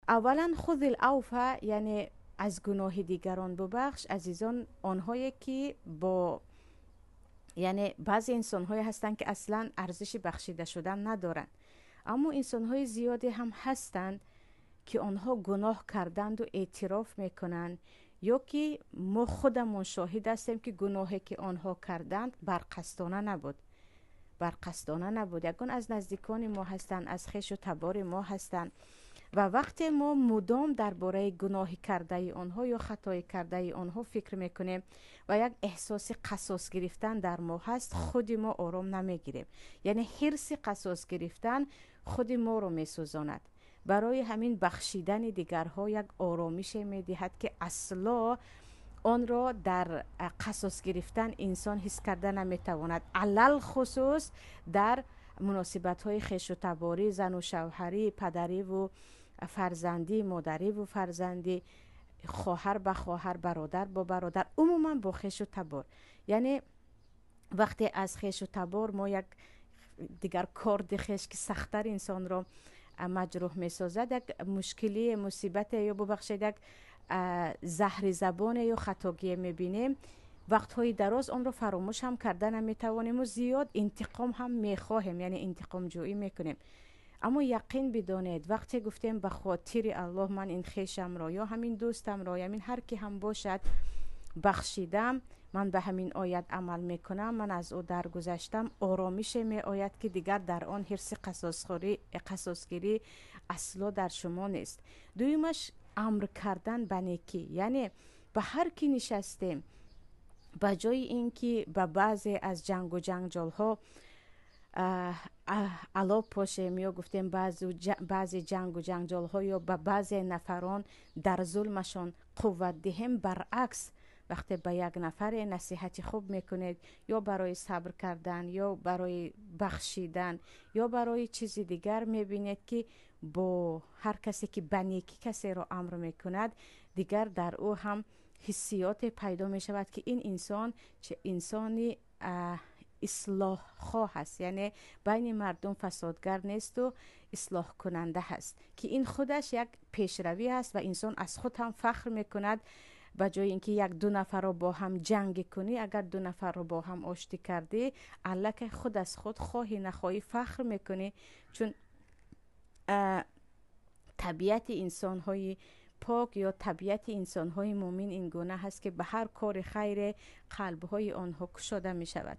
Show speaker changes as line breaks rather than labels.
Аввалан خذ العفو, яъне аз гуноҳи дигарон бубахш. Азизон, онҳое ки бо, яъне баъзе инсонҳое ҳастанд, ки аслан арзиши бахшида шудан надоранд, аммо инсонҳои зиёде ҳам ҳастанд, ки онҳо гуноҳ карданду эътироф мекунанд, ё ки мо худамон шоҳид ҳастем, ки гуноҳе ки онҳо карданд, барқасдона набуд, барқасдона набуд. Ягон аз наздикони мо ҳастанд, аз хешу табори мо ҳастанд ва вақте мо мудом дар бораи гуноҳи кардаи онҳо ё хатои кардаи онҳо фикр мекунем ва як эҳсоси қасос гирифтан дар мо ҳаст, худи мо ором намегирем, яъне ҳирси қасос гирифтан худи моро месӯзонад. Барои ҳамин бахшидани дигарҳо як оромише медиҳад, ки асло онро дар қасос гирифтан инсон ҳис карда наметавонад, алалхусус дар муносибатҳои хешу таборӣ, зану шавҳарӣ, падариву фарзандӣ, модариву фарзандӣ, хоҳар ба хоҳар, бародар бо бародар, умуман бо хешу табор. Яъне вақте аз хешу табор мо як дигар корди хеш, ки сахттар инсонро маҷрӯҳ месозад, як мушкилие, мусибате ё, бубахшед, як заҳри забоне ё хатогие мебинем, вақтҳои дароз онро фаромӯш ҳам карда наметавонему зиёд интиқом ҳам мехоҳем, яъне интиқомҷӯӣ мекунем. Аммо яқин бидонед, вақте гуфтем: «Ба хотири Аллоҳ ман ин хешамро ё ҳамин дӯстамро, ҳамин ҳар ки ҳам бошад, бахшидам, ман ба ҳамин оят амал мекунам, ман аз ӯ даргузаштам», оромише меояд, ки дигар дар он ҳирси қасосгирӣ асло дар шумо нест. Дуюмаш, амр кардан ба некӣ, яъне ба ҳар ки нишастем, ба ҷои ин ки ба баъзе аз ҷангу ҷанҷолҳо ало пошем ё гуфтем баъзе ҷангу ҷанҷолҳо ё ба баъзе нафарон дар зулмашон қувват диҳем, баръакс, вақте ба як нафаре насиҳати хуб мекунед ё барои сабр кардан, ё барои бахшидан, ё барои чизи дигар, мебинед, ки бо ҳар касе ки ба некӣ касеро амр мекунад, дигар дар ӯ ҳам ҳиссиёте пайдо мешавад, ки ин инсон инсони ислоҳхоҳ аст, яъне байни мардум фасодгар несту ислоҳкунанда ҳаст, ки ин худаш як пешравӣ аст ва инсон аз худ ҳам фахр мекунад. Ба ҷои ин ки як ду нафарро бо ҳам ҷангӣ кунӣ, агар ду нафарро бо ҳам оштӣ кардӣ, аллакай худ аз худ, хоҳӣ нахоҳӣ, фахр мекунӣ, чун табиати инсонҳои пок ё табиати инсонҳои мӯмин ин гуна ҳаст, ки ба ҳар кори хайре қалбҳои онҳо кушода мешавад.